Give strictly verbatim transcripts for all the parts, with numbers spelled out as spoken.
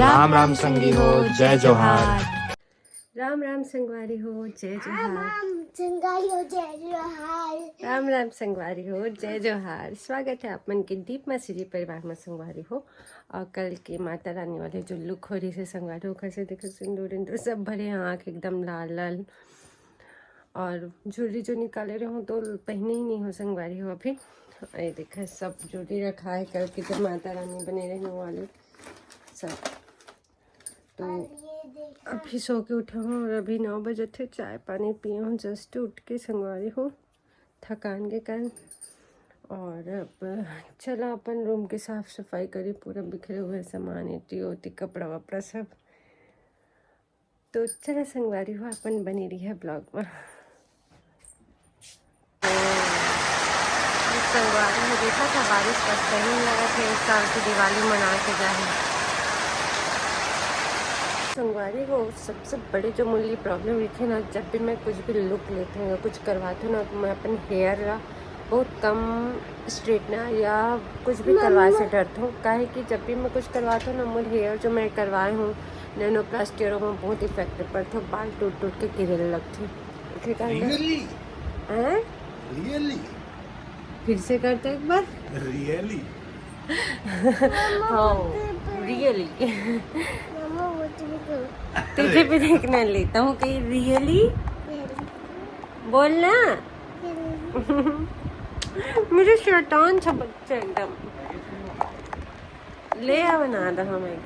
राम राम संगी हो, जय जोहार। राम राम संगवारी हो, जय जोहार। राम राम संगवारी हो, जय जोहार। राम राम संगवारी हो, जय जोहार। स्वागत है आप मन के दीप मासी जी परिवार में संगवारी हो। और कल के माता रानी वाले जो लुक हो रही है संगवारी हो, कैसे देखो सिंदूर इंदूर सब भरे हैं, आँख एकदम लाल लाल। और ज्वेलरी जो निकाले रहे हो तो पहने ही नहीं हो संगवारी हो अभी। ये देखा सब ज्वेलरी रखा है कल के जो माता रानी बने रहे हो वाले सब। तो और ये देखा अभी सो के उठा हूँ और अभी नौ बजे थे, चाय पानी पिए हूँ जस्ट उठ के संगवारी हो थकान के कारण। और अब चला अपन रूम के साफ सफाई करी, पूरा बिखरे हुए सामान, एटी ओटी कपड़ा वपड़ा सब। तो चला संगवारी हो अपन बनी रही है ब्लॉग में। संगवारी हो देखा था बारिश बस कहीं लगा थे इस साल की दिवाली मना के जा है। संगवारी हो सबसे बड़ी जो मुल्ली प्रॉब्लम रही थी ना, जब भी मैं कुछ भी लुक लेती हूँ या कुछ करवाती हूँ ना, तो मैं अपन हेयर ला बहुत कम स्ट्रेटनर या कुछ भी करवा से डरती हूँ, काहे कि जब भी मैं कुछ करवाती हूँ ना, मोर हेयर जो मैं करवाए हूँ नैनोप्लास्टी और ओमा बहुत इफेक्ट पड़थे, बाल टूट टूट के गिरे लगथे। एखरे कारण Really? हैं? Really? फिर से करते एक बार। Really? हाँ, रियली। मम्मा वो तुम्हें करो। तुझे भी देखना लेता हूँ कहीं रियली। बोलना। मेरे शैतान सा बच्चा एकदम। ले आ बना दो हमें।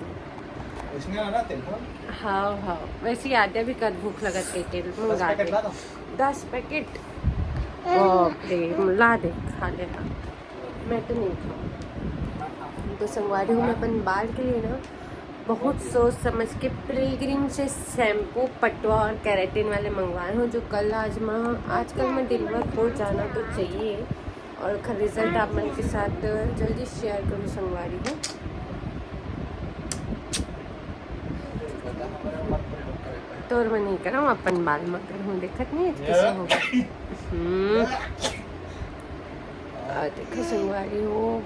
इसमें आ रहा तेल को। हाँ हाँ, वैसे ही आद्या भी कद भूख लगत के तेल दस मंगा पैकेट दे। ला दो। दस पैकेट। बाप रे, ला दे, खा लेना। मैं तो नहीं खाऊँ। तो संगवारी हूँ मैं अपन बाल के लिए ना बहुत सोच समझ के पिलग्रिम से शैम्पू, पटवा और केराटिन वाले मंगवाए हूँ, जो कल आज मैं आजकल मैं दिन भर को जाना तो चाहिए। और खैर रिजल्ट आप मन के साथ जल्दी शेयर करूँ संगवारी हूँ। तोर में नहीं करूँ, अपन बाल में करूँ, देखत नहीं है कैसे होगा। हम्म। और देखो संगवारी हो,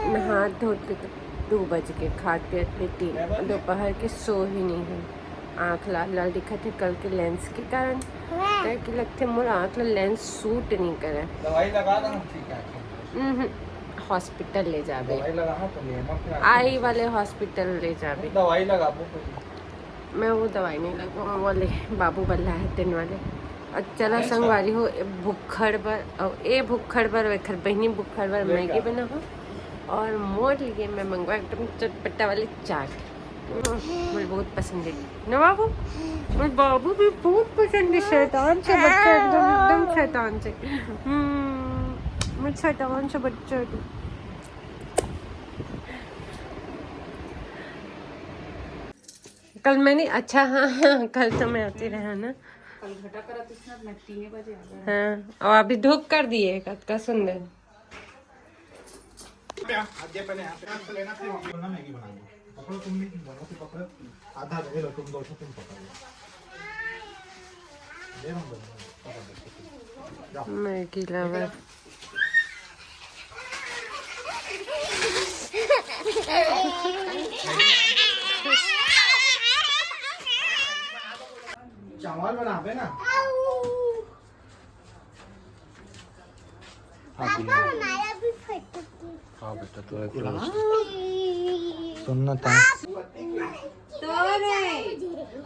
नहा धो के तो दो बज के, खात पियत में तीन, दोपहर के सो ही नहीं है। आँख लाल लाल दिखत है कल के लेंस के कारण, काहे कि लगथे मोर आँख ला लेंस सूट नहीं करे। दवाई लगा दो, ठीक है। हम्म, हॉस्पिटल ले जाबे, दवाई लगा तो लेना फिर। आई वाले हॉस्पिटल ले जाबे। दवाई लगाबो कोई। मैं वो दवाई नहीं लगाऊँ, वाले बाबू बल्ला है दिन वाले। और चला संगवारी हो, ए भुक्खड़ बर, और ए भुक्खड़ बर, वेखर बहिनी भुक्खड़ बर मैगी बना हो, और मोर लिए मैं मंगवा एकदम चटपटा वाली चाट। हम्म, मुझे बहुत पसंद है ना बाबू। मुझे बाबू भी बहुत पसंद है, शैतान से बच्चा एकदम, एकदम शैतान से। हम्म, मुझे शैतान से बच्चा है तू। कल मैंने, अच्छा, हाँ हाँ, कल तो मैं आती रहा ना। कल घटा करा तो इसमें मैं तीन बजे आ गया। हाँ, और अभी धूप कर दिए कतका सुंदर। आगे पहले यहाँ पे आपको लेना फिर वहाँ बोलना मैगी बनाएंगे। पकड़ो तुम नहीं दोनों से पकड़ो। आधा दे लो तुम दो से तुम पकड़ लो। दे दो, दे दो, पकड़ दो। Maggi lover. चावल बनाबे ना। पापा हमारा भी फटकी। हाँ बेटा, तू एक सुनना था। तो रे,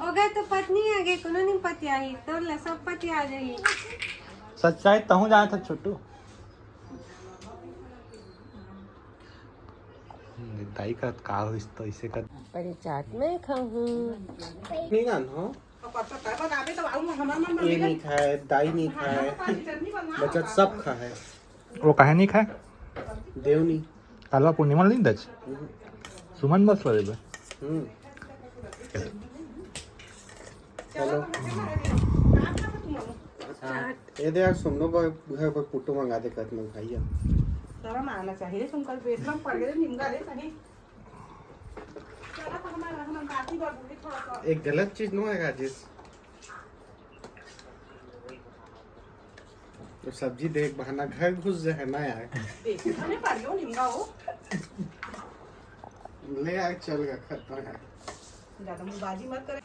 ओगे तो पत्नी आगे, कोनो नहीं पतियाही, तोर ले सब पतिया जाही। सच्चाई तहूँ जाना था छोटू। दाई का का होइस तो इसे का। बड़ी चाट मैं खाऊं। नहीं ना हो। ये नहीं खाए, दाई नहीं खाए, बचत सब खाए। वो काहे नहीं खाए? देव नहीं। कालवा पूर्णिमा नहीं दच। सुमन बस वाले बे। हम्म। हेलो। हाँ, ये दे यार, सुमनो बर घर पर पुट्टो मंगा दे, कत मंगाइया। शर्म आना चाहिए तुम, कल पेट में पड़ गए निमगा रे कहीं। चला तो हमारा, हम बाकी बात बोली थोड़ा सा। एक गलत चीज नो है जिस तो सब्जी देख बहाना घर घुस जाए ना यार। देख हमें पड़ गयो निमगा हो। ले यार, चल गया, खत्म है। ज्यादा मुंहबाजी मत करे।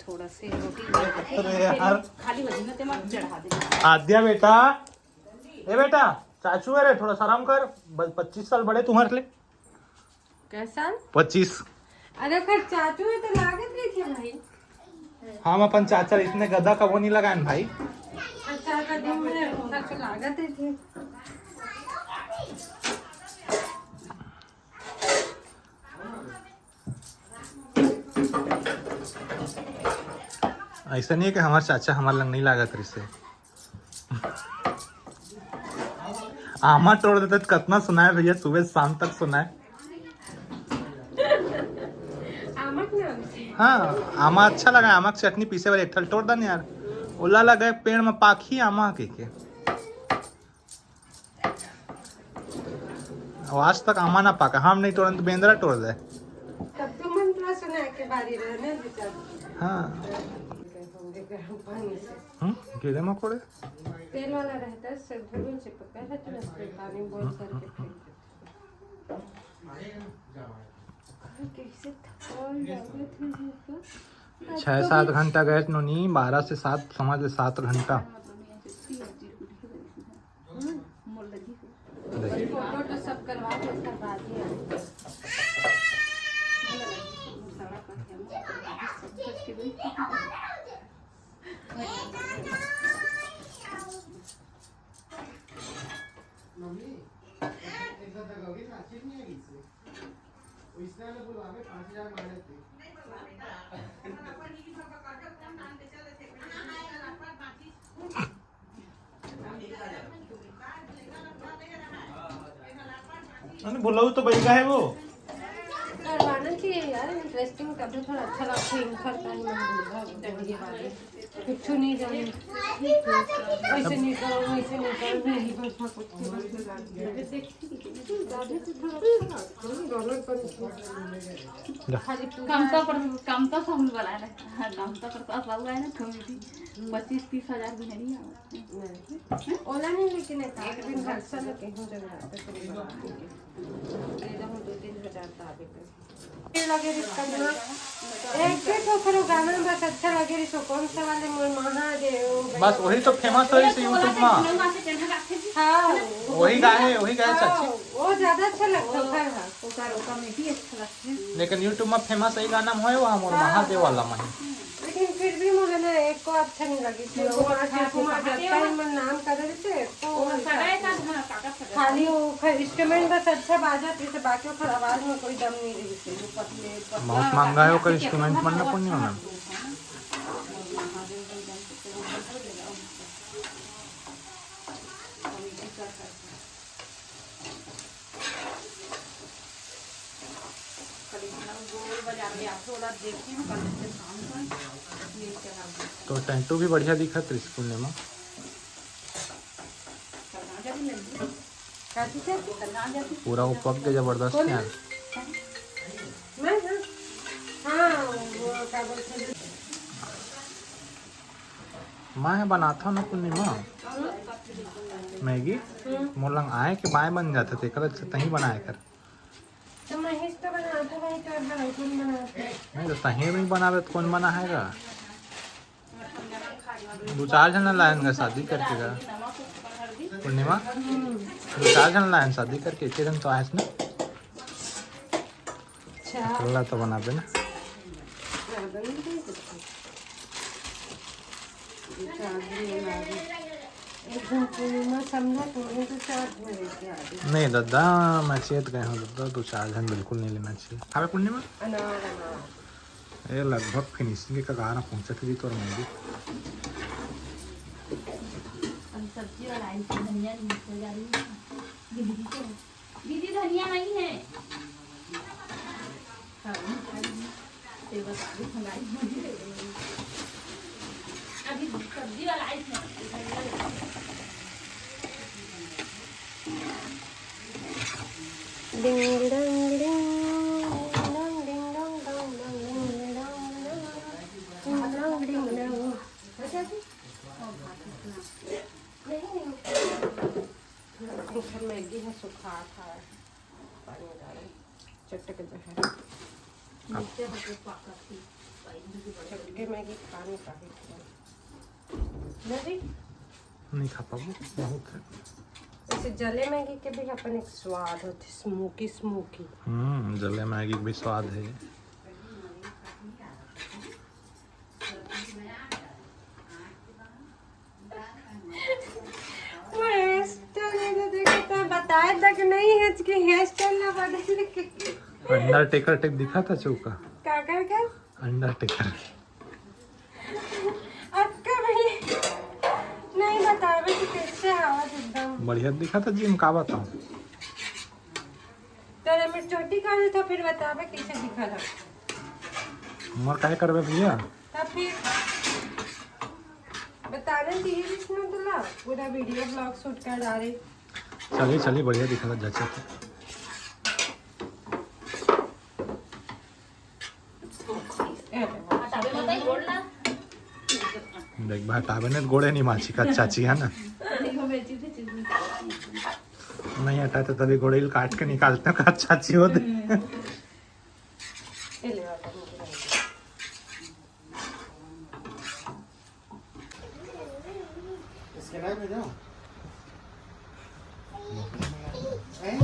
थोड़ा से रोटी अरे यार। खाली वजन ते मत चढ़ा दे। आद्या बेटा, ए बेटा, चाचू है रे, थोड़ा सा आराम कर। बस पच्चीस साल बड़े तुम्हारे लिए। कैसा? पच्चीस। अरे, ओकर चाचू है तो लागत नहीं थे भाई। हम अपन चाचा इसने गदा कबो नहीं लगाएन भाई। अच्छा, कदी में चाचू लागत है थे। ऐसा नहीं है कि हमार चाचा हमार लंग नहीं लागत रिसे। आमा तोड़ देते तो कितना सुनाए भैया, सुबह शाम तक सुनाए। आमा के नाम से। हाँ, आमा अच्छा लगा, आमा के चटनी पीसे वाले एक ठल तोड़ दन यार। ओला लगे पेड़ में पाखी आमा के, के। और आज तक आमा ना पाका, हम नहीं तोड़न तो बेंदरा तोड़ दे। तब तो मंत्र सुना के बारी रहने दे चल। हाँ। होंगे गर्म पानी से। हम्म, कीड़े मकोड़े। तेल वाला रहता है, सिर धुल चिपकता है, तो उसमें पानी बॉईल करके फेंक देते हैं। कैसे थकान लगे थे हमको। छः सात घंटा गए नोनी, बारह से सात, समझ ले सात घंटा। हम्म, मोर लगी। देख। फोटो तो सब करवा के उसका बाद ही आए। अरे बुलाओ तो भाई का है वो। करवाना चाहिए यार, इंटरेस्टिंग, तभी थोड़ा अच्छा लगता है। इन करता नहीं मन बोलता, ये बात है। कुछ नहीं जाने, ऐसे नहीं करो, वैसे नहीं करो, नहीं बस कुछ नहीं, बस लगा दिया। दादी से थोड़ा अच्छा लगता है, डॉलर पर नहीं। खाली पूजा कमता पर, कमता साबुन बनाए रहे। हाँ, कमता पर तो अब हुआ है ना, कमी थी। पच्चीस तीस हजार भी नहीं आवा। ओला नहीं, लेकिन एक आध दिन भर सा लगे हो जगह पे तो नहीं बनाती। एकदम दो तीन हजार का आवे तो। ये लगे रिस कदमा। एक भी तो फिर वो गाना बस अच्छा लगे रिस, वो कौन सा वाले मोर महादेव। बस वही तो फेमस हो रही थी YouTube में। हाँ। वही गाए, वही गाए हाँ, चाची। वो ज्यादा अच्छा लगता था। हाँ। ओकर, ओकर में भी अच्छा लगता है। लेकिन YouTube में फेमस यही गाना में होए, वो मोर हाँ। महादेव वाला में। लेकिन फिर भी मुझे ना एक को अच्छा नहीं लगी थी। वो आके कुमार दत्ता ही मन नाम कर रहे थे, तो वो सगाई का धमाका का सगाई। खाली वो ख-, इंस्ट्रूमेंट बस अच्छा बाजा थे, तो बाकी ओकर आवाज में कोई दम नहीं रही थी। वो पतले, पतला बहुत महंगा है ओकर इंस्ट्रूमेंट मन ना पुण्य होना। तो टैटू भी बढ़िया दिखत रहिस पूर्णिमा। पूरा वो पक गया जबरदस्त यार। मैं ना, हाँ, वो क्या बोलते हैं? मैं बनाता ना पूर्णिमा मैगी। मोर लंग आए के बाय बन जाथे, तेकर अच्छा तहीं बनाए कर। तो महेश तो बनाता भाई, तो हर कोई बनाता है। नहीं तो तहीं नहीं बनावे तो कौन बनाएगा? दो चार झन लायन गा शादी करके गा। पूर्णिमा, दो चार झन लायन शादी करके, एक झन तो आयस ना। अच्छा। अकेला तो बनाबे ना। ज्यादा नहीं दे सकते। दो चार दिन बना दे। एक दिन पूर्णिमा समझा, तो उन्हें तो चार दिन लेके आ गए। नहीं दादा, मैं चेत गए हूँ दादा, दो चार झन बिल्कुल नहीं लेना चाहिए। खावे पूर्णिमा? अनार, अनार। ये लगभग फिनिशिंग के कगार में पहुंचत रही तोर मैगी। अभी सब्जी वाला आई थी, धनिया नहीं निकल जा रही है। दीदी को दीदी, धनिया नहीं है। हाँ, अभी सब्जी वाला आई है। डिंग डंग डिंग, डिंग डंग डिंग डंग डंग डंग, डिंग डंग डिंग डंग डिंग डंग। नहीं, नहीं। मैगी है, सुखा था, पानी डालो। चटक जहर। चटके मैगी खा नहीं पाही। नहीं? नहीं खा पाबो, बहुत है। जैसे जले मैगी के भी अपन एक स्वाद होथे, smoky smoky। हम्म, जले मैगी के भी स्वाद है। वो hair style है तो देखो, तो बताए तक नहीं है कि hair style ना बदल के। Undertaker type दिखा था चौका। का कर के? Undertaker। अतका भी नहीं बतावे कि कैसे आवाज एकदम। बढ़िया दिखा था जी, हम का बताऊं। तोरे में चोटी कर देता, फिर बतावे कैसे दिखा था। मोर काहे करबे भैया? तब फिर बताने चाहिए जिसने तुला पूरा video vlog shoot कर डाले। चलिए, चलिए, बढ़िया दिखा था, जचा था। देख, हटावे नहीं गोड़े नहीं माची का चाची है ना। नहीं हटा तो तभी गोड़े काट के निकालते हैं, का चाची हो दे। इसके बाद में जाओ। हैं?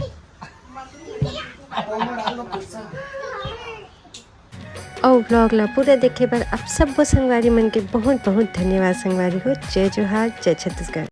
अउ vlog ला पूरा देखे बर आप सब्बो संगवारी मन के बहुत बहुत धन्यवाद संगवारी हो। जय जोहार, जय छत्तीसगढ़।